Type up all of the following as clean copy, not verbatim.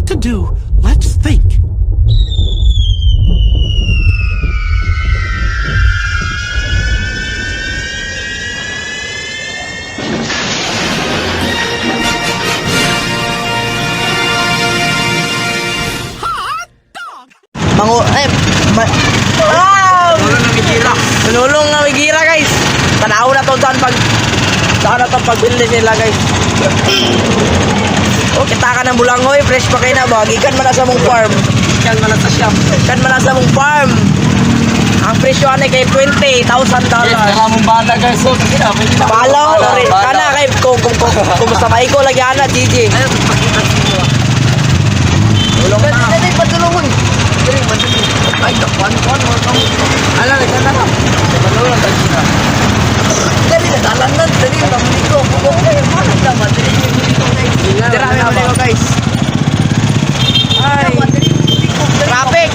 What to do? Let's think. Mango eh ma, ah! Wala na migira. Manulong nga may gira, guys. Tanaw na to saan pag saan na to pag-build nila, guys. Oh, kita ka ng bulangoy, fresh pa kayo na ba? Gikan man na sa mong farm. Ikan man na sa shop. Gikan man na sa mong farm. Ang presyo ani kay $20,000. Yes, wala mong bala, guys. So, kasi na, pwede na. Balaw, Bala, bala. kana kay kung basta maiko lagi ana GG. Ayun, pakita sa inyo. Ulong na. Dali, padulungon. Dali, padulungon. Ay, kwan, kwan, kwan. Ala, nagkata na. Padulungon, dali na. Dali na, dalan na. Dali, mamuliko. Bugok na yun. Wala na, madali. Dira mi mo guys. Ay, traffic.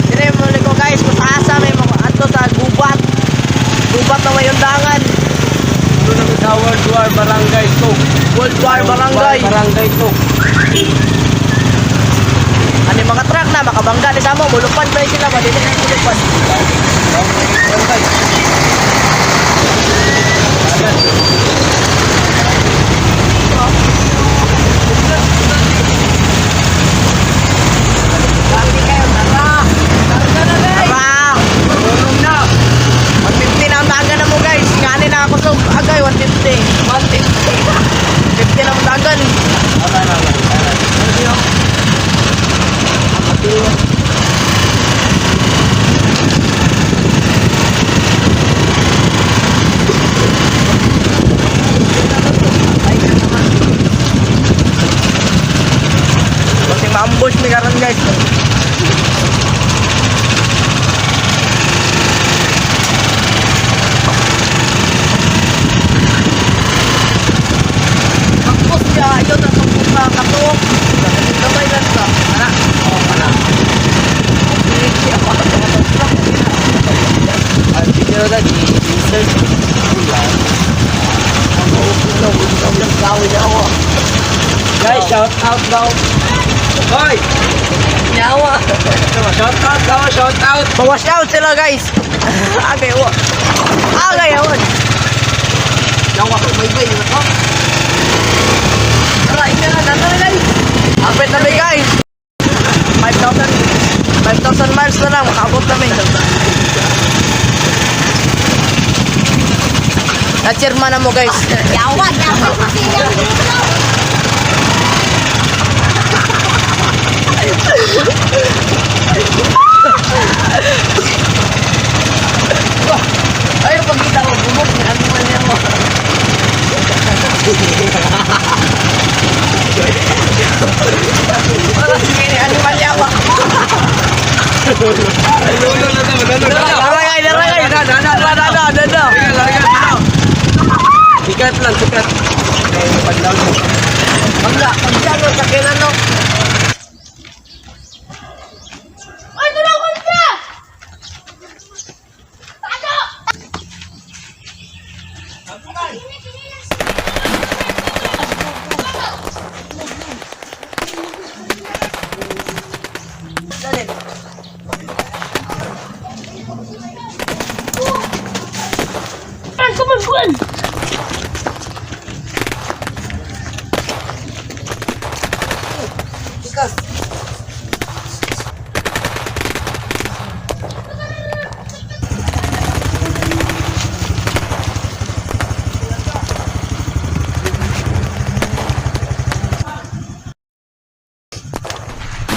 Dire mo ko, guys, kung sa asa may mga ato sa gubat. Gubat na may undangan. Doon namin sa World War Barangay 2. World War Barangay. Barangay 2. Ano yung mga truck na makabangga ni samo, mulupad pa sila ba dili na mulupad. Barangay. Tara! Tulong na. 150 na ang dagan na mo, guys. Ngani na ako so agay 150. 150. 50 na ang dagan. Wala na, wala na. Kasi ma-ambush mi karon, guys. Tapos siya, yun ang pagpunta katok. Gamay lang sa. Ana. Oh, ana. Ang video na di-insert. Guys, shout out daw. Hoy! Nyawa. Shout out daw, shout out. Ma-wash out sila, guys. Agay wa. Agay awon. Nyawa ko may bay na. Tara, ika na, tara guys. Apit na mi, guys. 5,000 5,000 miles na lang makaabot na mi. Na-chairman na mo, guys. Yawa, yawa kasi yung dito. Ay, pagkita ko, bumok ni ano man yan mo. Para sige ni animal yawa. Tara guys, tara guys. Dada, dada, dada. Sikat lang, sikat. Eh, paglaw mo. Pagla, pagla sa kinan no. Ay, tulungan ka! Ano? Come on, come on!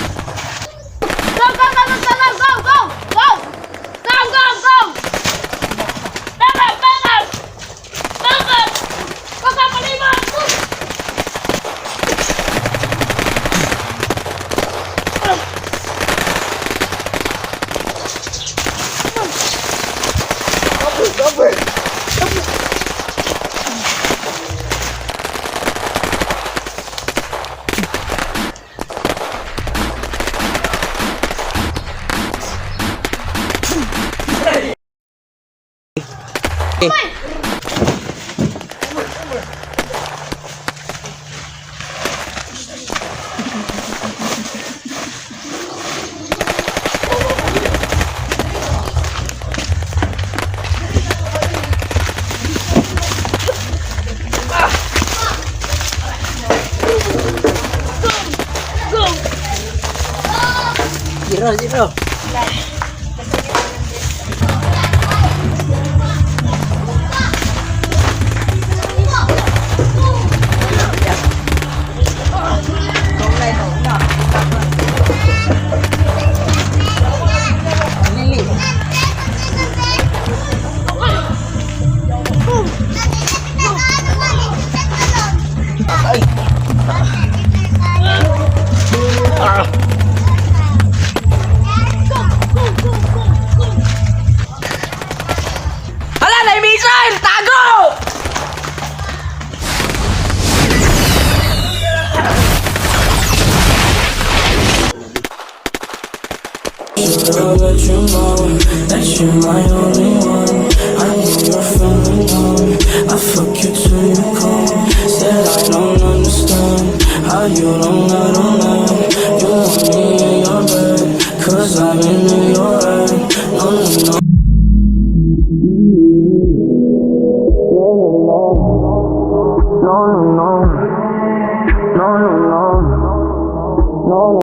Go, go, go, go, go, go, go, go! Go, go, go! Back up, back up! Back up! Go, go, palima! Zero, zero. Hala, na missile! Tago! Girl, let you know that you're my only one. I know you're feeling numb. I fuck you till you come. Said I don't understand how you don't